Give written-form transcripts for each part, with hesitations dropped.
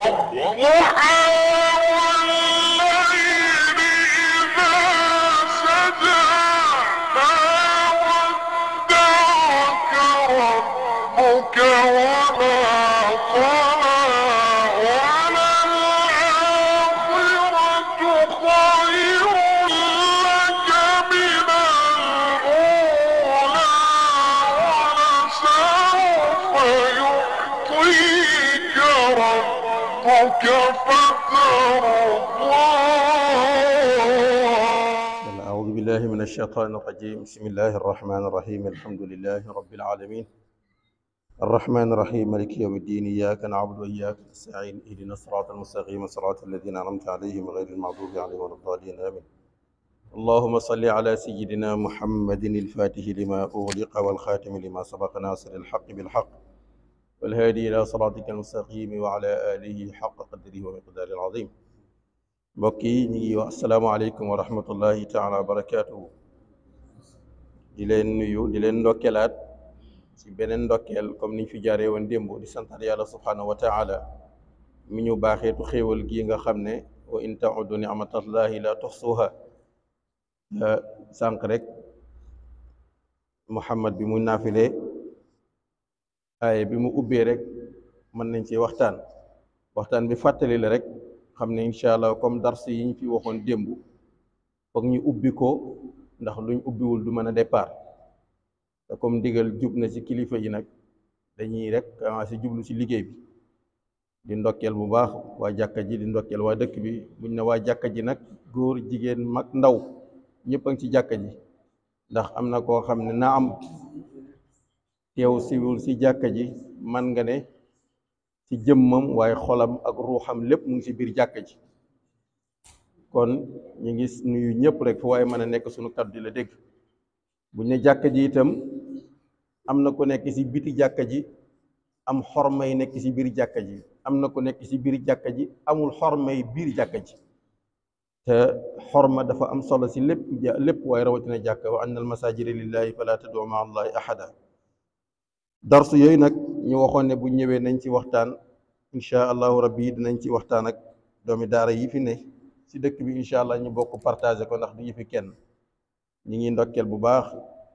والضحى والليل إذا سجى ما ودعك ربك وما قلى وللآخرة خير لك من الأولى ولسوف يعطيك ربك فترضى. أعوذ بالله من الشيطان الرجيم. بسم الله الرحمن الرحيم. الحمد لله رب العالمين الرحمن الرحيم مالك يوم الدين. إياك نعبد وإياك نستعين. اهدنا الصراط المستقيم صراط الذين أنعمت عليهم غير المغضوب عليهم ولا الضالين آمين. اللهم صل على سيدنا محمد الفاتح لما أغلق والخاتم لما سبق ناصر الحق بالحق والهادي إلى صراطك المستقيم وعلى آله حق قدره ومقداره العظيم. mbokk yi ñu ngi wax asalaamaaleykum wa rahmatullahi taala wa barakaatuhu. di leen nuyu di leen ndokkeelaat ci beneen ndokkeel comme niñ fi jaaree woon démb di santaat yàlla subhaanahu wa taala mi ñu baaxeetu xéewal gii nga xam ne wa in taudu ni'matallahi la tuxsuha. sànq rek Muhammad bi mu naafile aaye bi mu ubbee rek mën nañ ci waxtaan bi fàttali la rek xam ne incha allah comme dars yi ñu fi waxoon démb foog ñu ubbi ko ndax luñ ubbiwul du mën a départ te comme ndigal jub na ci kilifa yi nag dañuy rek commencé jublu ci liggéey bi di ndokkeel bu baax waa jàkka ji di ndokkeel waa dëkk bi. buñ ne waa jàkka ji nag góor jigéen mag ndaw ñëpp a ngi ci jàkka ji, ndax am na koo xam ne na am teew siwul ci jàkka ji man nga ne ci jëmmam waaye xolam ak ruuxam lépp mu ngi ci biir jàkka ji. kon ñu ngi nuyu ñëpp rek fu waaye mën a nekk sunu kàddu di la dégg. buñ ne jàkka ji itam am na ku nekk ci biti jàkka ji am xormay nekk ci biir jàkka ji, am na ku nekk ci biir jàkka ji amul xormay biir jàkka ji. te xorma dafa am solo ci lépp waaye rawatina jàkka. wa anna al masajida lillahi fala tad'u ma'a allahi ahada. darsu yooyu nag ñu waxoon ne bu ñëwee nañ ci waxtaan incha allahu rabbi dinañ ci waxtaan ak doomi daara yi fi ne ci dëkk bi incha allah ñu bokk partagé ko ndax du ñu fi kenn. ñi ngi ndokkeel bu baax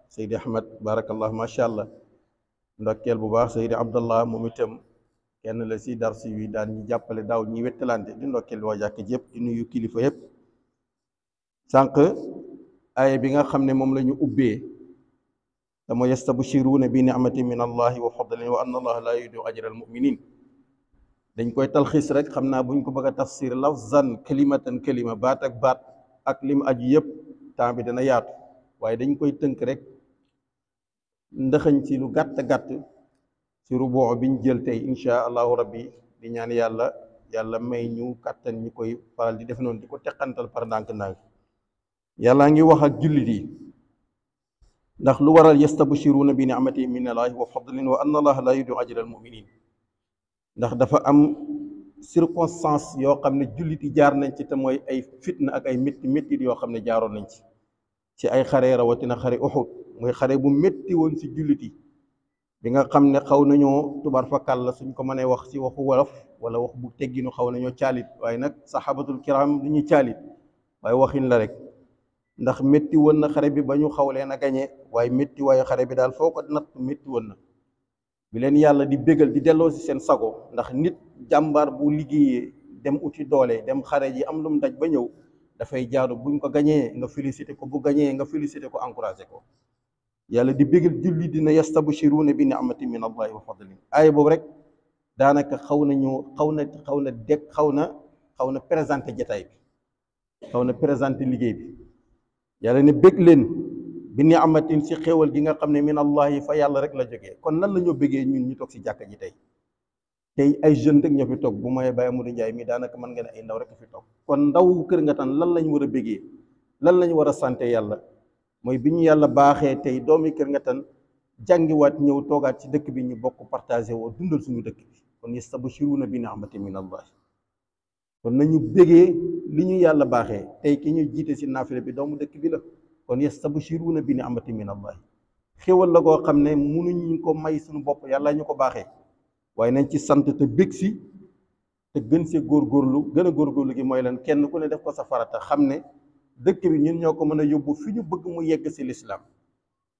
Seydi Ahmad barakallah macha allah, ndokkeel bu baax Seydi Abdallah moom itam kenn la ci darsu yi daan ñu jàppale daaw ñi wettalante. di ndokkeel waa jàkk ji yëpp di nuyu kilifa yëpp. sànq aaya bi nga xam ne moom la ñu ubbee te mooy yastabshiruuna bi ni'matin min allahi wa fadlin wa anna allaha la yudiu ajra al muminin. dañ koy talxiis rek xam naa buñ ko bëgg a tafsir lafzan kalimatan kalima baat ak baat ak lim aju yëpp temps bi dana yaatu, waaye dañ koy tënk rek ndëxëñ ci lu gàtt ci ruboo biñ jël tey insha allahu rabbi. di ñaan yàlla may ñu kàttan ñi koy faral di def noonu di ko teqantal par ndànk-ndànk. yàlla ngi wax ak jullit yi ndax lu waral yastabshiruuna bi ni'matin min allahi wa fadlin wa anna allaha la yudiu ajra al muminin. ndax dafa am circonstance yoo xam ne jullit yi jaar nañ ci te mooy ay fitna ak ay métti yoo xam ne jaaroon nañ ci ay xare, rawatina xare Uhud mooy xare bu métti woon ci jullit yi bi nga xam ne xaw nañoo tubar fakal la suñ ko mënee wax ci waxu wolof wala wax bu tegginu xaw nañoo caalit. waaye nag saxaabatul kiram du ñuy caalit waaye waxin la rek, ndax métti woon na xare bi ba ñu xaw leen a gañe. waaye métti waaye xare bi daal foo ko natt métti woon na. bi leen yàlla di bégal di delloo ci seen sago, ndax nit jàmbaar bu liggéeyee dem uti doole dem xare ji am lu mu daj ba ñëw dafay jaaru buñ ko gañee nga félicité ko, bu gañee nga félicité ko, encouragé ko. yàlla di bégal julli dina yastabshiruuna bi ni'matin min allahi wa fadlin. aaya boobu rek daanaka xaw na présenté jataay bi, xaw na présenté liggéey bi. yàlla ne bég leen bi ni'matin ci xéewal gi nga xam ne min allahi fa yàlla rek la jógee. kon lan la ñoo bëggee ñun ñu toog ci jàkka ji tey ay jeunes rek ñoo fi toog. bu may Baye Amadou Ndiaye mi daanaka mën nga ne ay ndaw rek fi toog. kon ndaw Kër Ngathane lan lañ war a bëggee, lan lañ war a sante yàlla mooy bi ñu yàlla baaxee tey doomi Kër Ngathane jàngiwaat ñëw toogaat ci dëkk bi ñu bokk partagé woo dundal suñu dëkk bi. kon yastabshiruuna bi ni'matin min allahi. kon nañu bëggee li ñu yàlla baaxee tey ki ñu jiite ci naafile bi doomu dëkk bi la. kon yastabshiruuna bi ni'matin min allahi. xéwal la koo xam ne munuñ ko may suñu bopp, yàlla ñu ko baaxee. waaye nañ ci sant te bég si te gën see góorgóorlu gën a góorgóorlu gi mooy lan kenn ku ne def ko sa farata xam ne dëkk bi ñun ñoo ko mën a yóbbu fi ñu bëgg mu yegg si lislaam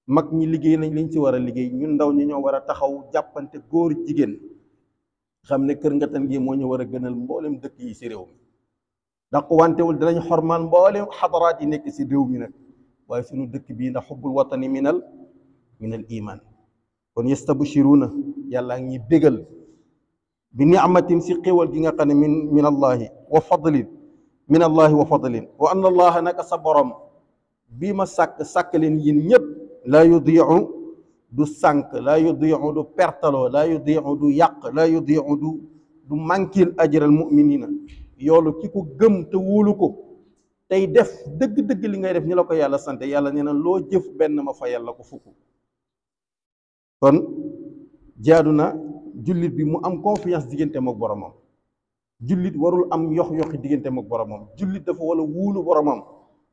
mag ñi liggéey nañ liñ ci war a liggéey ñun ndaw ñi ñoo war a taxaw jàppante góor jigéen xam ne Kër Ngatan gi moo ñu war a gënal mboolem dëkk yi si réew mi ndax wantewul dinañ xormaal mboolem xadaraat yi nekk si réew mi nag waaye suñu dëkk bii ndax xubbul watani minal iman kon yastabshiruuna yàlla ngi bégal bi ni'matin si xéwal gi nga xam ne min allahi wa fadlin min allahi wa fadlin wa anna allaha naka sa borom bii ma sàkk leen yéen ñëpp laa yudiu du sànk laa yudiu du pertaloo laa yudiu du yàq laa yudiu du mànkil ajral muminina yoolu ki ko gëm te wóolu ko tey def dëgg-dëgg li ngay def ni la ko yàlla sante yàlla nee na loo jëf benn ma fa yàlla ko fukk kon jaadu na jullit bi mu am confiance digganteem ak boromam jullit warul am yox-yoxi digganteem ak boromam jullit dafa wala wuulu boromam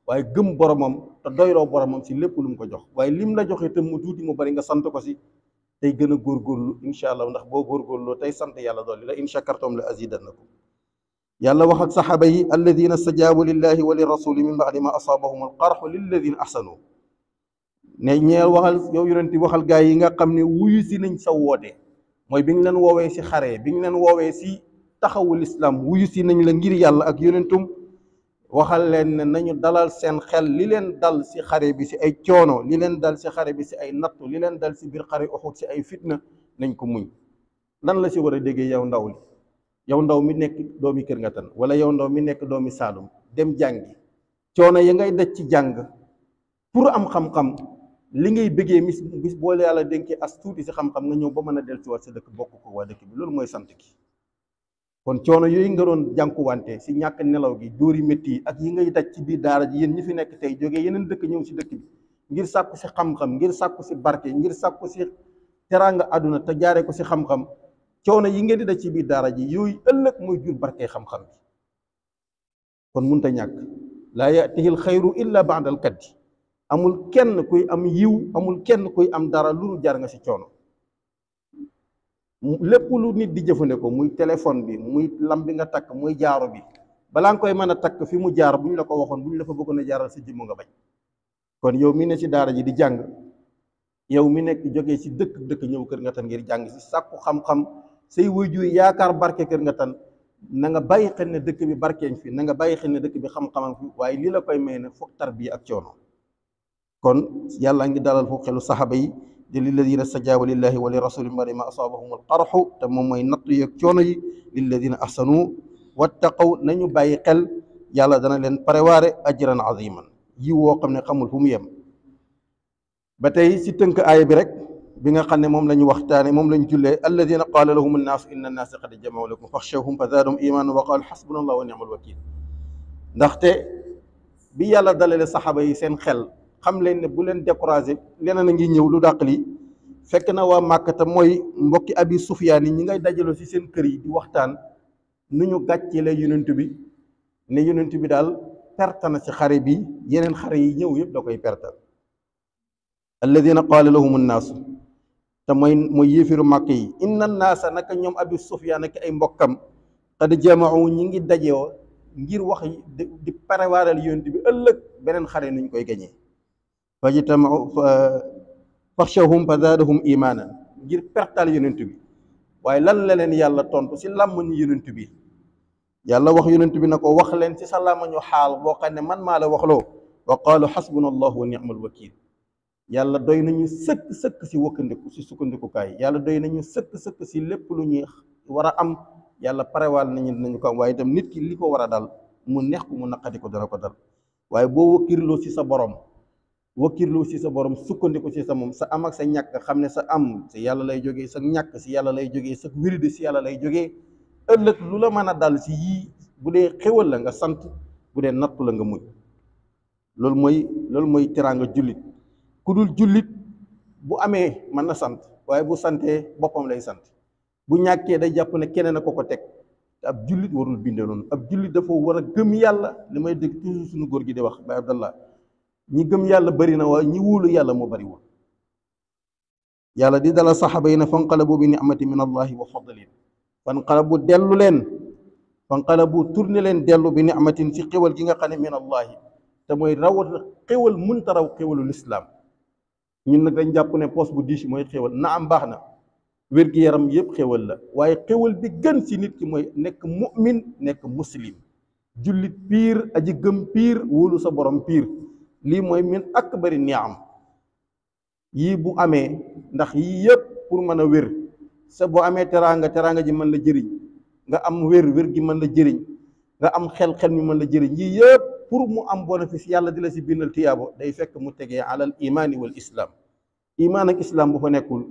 waaye gëm boromam te doyloo boromam si lépp lu mu ko jox waaye lim la joxe te mu tuuti mu bari nga sant ko si tey gën a góorgóorlu incha allah ndax boo góorgóorloo tey sant yàlla dolli la in shakartum la azidannakum yàlla wax ak saxaaba yi alladina stajaabu lillahi wa lirasuli min baadi ma asaabahum alqarxu lilladina ahsanu ne ñeel waxal yow yonent waxal gaa yi nga xam ne wuyu si nañ sa woote mooy bi ñu leen woowee si xare bi ñu leen woowee si taxawul islam wuyu si nañ la ngir yàlla ak yonentum waxal leen ne nañu dalal seen xel li leen dal si xare bi si ay coono li leen dal si xare bi si ay nattu li leen dal si biir xare Uhud si ay fitna nañ ko muñ lan la si war a déggee yow ndaw li yow ndaw mi nekk doomi Kër Ngatan wala yow ndaw mi nekk doomi Saalum dem jàngi coono ya ngay daj ci jàng pour am xam-xam li ngay bëggee bis boole yàlla dénkee as tuuti si xam-xam nga ñëw ba mën a dellusiwaat sa dëkk bokk ko waa dëkk bi loolu mooy sant ki kon coono yooyu nga doon jànkuwante si ñàkk nelaw gi dóori métti yi ak yi ngay daj ci biir daara ji yéen ñi fi nekk tey jógee yeneen dëkk ñëw si dëkk bi ngir sàkku si xam-xam ngir sàkku si barke ngir sàkku si teraanga àdduna te jaaree ko si xam-xam coono yi ngeen di daj ci biir daara ji yooyu ëllëg mooy jur barke xam-xam bi kon munta ñàkk laa yatihil xayru illa baadal kaddi amul kenn kuy am yiw amul kenn kuy am dara lu jar nga si coono lépp lu nit di jëfandikoo muy téléphone bi muy lam bi nga takk muy jaaro bi balaa nga koy mën a takk fi mu jaar bu ñu la ko waxoon bu ñu la fa bëggoon a jaaral sa jëmm nga bañ kon yow mi ne si daara ji di jàng yow mi nekk jógee si dëkk ñëw Kër Ngatan ngir jàng si sàkku xam-xam say waajur yaakaar barke Kër Ngatan na nga bàyyi xel ne dëkk bi barkeeñ fi na nga bàyyi xel ne dëkk bi xam-xamam fi waaye lii la koy may ne foog tarbiya ak coono kon yàlla ngi dalal foofu xelu saxaaba yi di lilladina stajaaba lillahi wa li rasuli ba'da ma asaabahum alqarxu te moom mooy nattu yeeg coono yi lilladina ahsanu wattaqaw nañu bàyyi xel yàlla dana leen préwaare ajran aziman yi woo xam ne xamul fu mu yem ba tey si tënk aaya bi rek bi nga xam ne moom la ñu waxtaane moom la ñu jullee alladina qaala lahum annaasu inna annaasa qad jamacu lakum faxshawhum fa zaadahum imaanan wa qaalu xasbuna allah wa ni'mal wakiil ndaxte bi yàlla dalale saxaaba yi seen xel xam leen ne bu leen découragé leneen a ngi ñëw lu dàq lii fekk na waa Màkkata mooy mbokki Abi Sufyaan yi ñi ngay dajaloo si seen kër yi di waxtaan nu ñu gàcceele yonent bi ne yonent bi daal perte na si xare bi yeneen xare yi ñëw yëpp da koy perte alladina qaala lahum annaasu te mooy yéefiru màkk yi inna annaasa naka ñoom Abi Sufyaan ak ay mbokkam qad jamau ñi ngi dajewoo ngir wax di préwaral yonent bi ëllëg beneen xare nuñ koy gañee fajtamau faxshawhum fa zaadahum imaanan ngir pertal yonent bi waaye lan la leen yàlla tontu si làmmañu yonent bi yàlla wax yonent bi na ko wax leen si sa làmmañu xaal boo xam ne man maa la waxloo wa qaalu xasbuna allahu wa ni'mal wakiil yàlla doy nañu sëkk si wëkkandiku si sukkandikukaay yàlla doy nañu sëkk si lépp lu ñuy war a am yàlla parewaal nañu ko am waaye itam nit ki li ko war a dal mu neex ko mu naqadi ko dana ko dal waaye boo wëkkirloo si sa borom wakkirlu si sa borom sukkandiku si sa moom sa am ak sa ñàkk xam ne sa am si yàlla lay jógee sa ñàkk si yàlla lay jógee sa wéridi si yàlla lay jógee ëllëg lu la mën a dal si yii bu dee xéwal la nga sant bu dee nattu la nga muñ loolu mooy teraanga jullit ku dul jullit bu amee mën na sant waaye bu santee boppam lay sant bu ñàkkee day jàpp ne keneen a ko teg te ab jullit warul bindee noonu ab jullit dafa war a gëm yàlla li may dégg toujours suñu góor gi di wax Baay Abdallah ñi gëm yàlla bari na waaye ñi wóolu yàlla moo bari woon yàlla di dala saxaaba yi ne fanqalabu bi ni'mati min allahi wa fadlin fanqalabu dellu leen fanqalabu tourné leen dellu bi nicmatin ci xéwal gi nga xam ne min allahi te mooy rawat xéwal munta raw xéwalu lislaam. ñun nag dañ jàpp ne poos bu diis mooy xéwal na am baax na, wér-gi-yaram yëpp xéwal la, waaye xéwal bi gën ci nit ki mooy nekk mu'min, nekk muslim, jullit piir, aji gëm piir, wóolu sa borom piir. lii mooy min akbari niam. yii bu amee, ndax yii yëpp pour mën a wér sa boo amee teraanga ji mën la jëriñ, nga am wér gi mën la jëriñ, nga am xel mi mën la jëriñ, yii yëpp pour mu am bénéfice yàlla di la si bindal tiyaabo day fekk mu tegee alal imaani wal islam. imaan ak islam bu fa nekkul,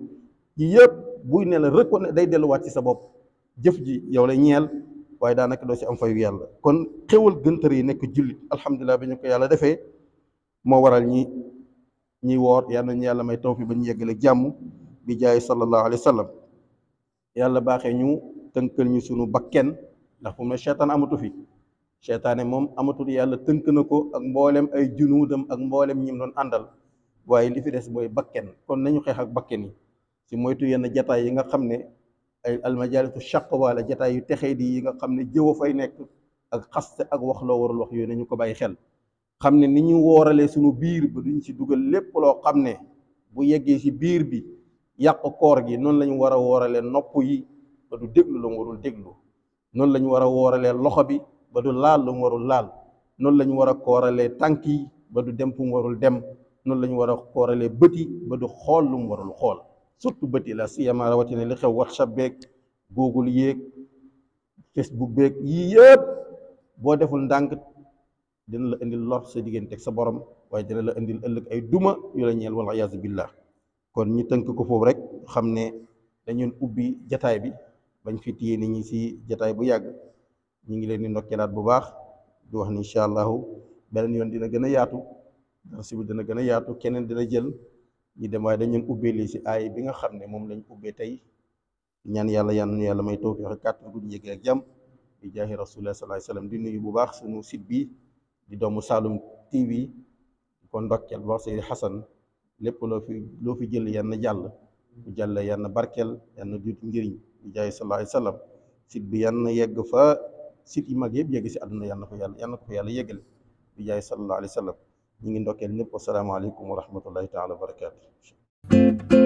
yii yëpp buy ne la reconnaître day delluwaat ci sa bopp, jëf ji yow la ñeel, waaye daanaka doo si am fayu yàlla. kon xéwal gëntër yi nekk jullit alhamdulilah bi ñu ko yàlla defee, moo waral ñi woor yàlla nañu yàlla may tawfiq ba ñu yeggale jàmm bi jaay sallallahu alayhi wa sallam. yàlla baaxee ñu tënkal ñu sunu bakken, ndax fu mu ne seytaan amatu fi. seytaane moom amatul, yàlla tënk na ko ak mboolem ay junuudam ak mboolem ñim doon àndal, waaye li fi des mooy bakken. kon nañu xeex ak bakken yi si moytu yenn jataay yi nga xam ne ay almajalisu shaqwa la, jataay yu texee di yi nga xam ne jëw a fay nekk ak xaste ak wax loo warul wax, yooyu nañu ko bàyyi xel. xam ne ni ñu wooralee sunu biir ba duñ ci dugal lépp loo xam ne bu yeggee ci biir bi yàq koor gi, noonu la ñu war a wooralee nopp yi ba du déglu la mu warul déglu, noonu la ñu war a wooralee loxo bi ba du laal lu mu warul laal, noonu la ñu war a kooralee tànk yi ba du dem fu mu warul dem, noonu la ñu war a kooralee bët yi ba du xool lu mu warul xool. surtout bët yi la siyama rawatina li xew WhatsApp beeg Google yéeg Facebook beeg yii yëpp boo deful ndànk dina la indil lor sa diggante ak sa borom, waaye dina la indil ëllëg ay duma yu la ñeel wal iyaazu billah. kon ñu tënk ko foofu rek xam ne dañu ubbi jataay bi bañ fi téye nit ñi si jataay bu yàgg. ñu ngi leen di ndokkeelaat bu baax di wax ni incha allahu beneen yoon dina gën a yaatu, darsi bi dina gën a yaatu, keneen dina jël ñu dem, waaye dañu ubbee lii si aay bi nga xam ne moom lañ ubbee tey. ñaan yàlla may tawfiq ak kàttan gu ñu yëgee ak jàmm di jaahi rasulullah sallallahu alayhi wasallam. di nuyu bu baax sunu site bi di doomu Saloum TV kon ndokkeel boo Seydi Xasan, lépp loo fi jël yann jàll bu jàll yann barkeel yann duuti njëriñ di jaahi sallallahu alayhi wasallam. site bi yann yegg fa site yi mag yëpp yegg si àdduna, yann ko fa yàlla yeggale di jaahi sallallahu alayhi wasallam. ñu ngi ndokkeel ñëpp. wasalaamaaleykum wa rahmatullahi taala wa barakaatu.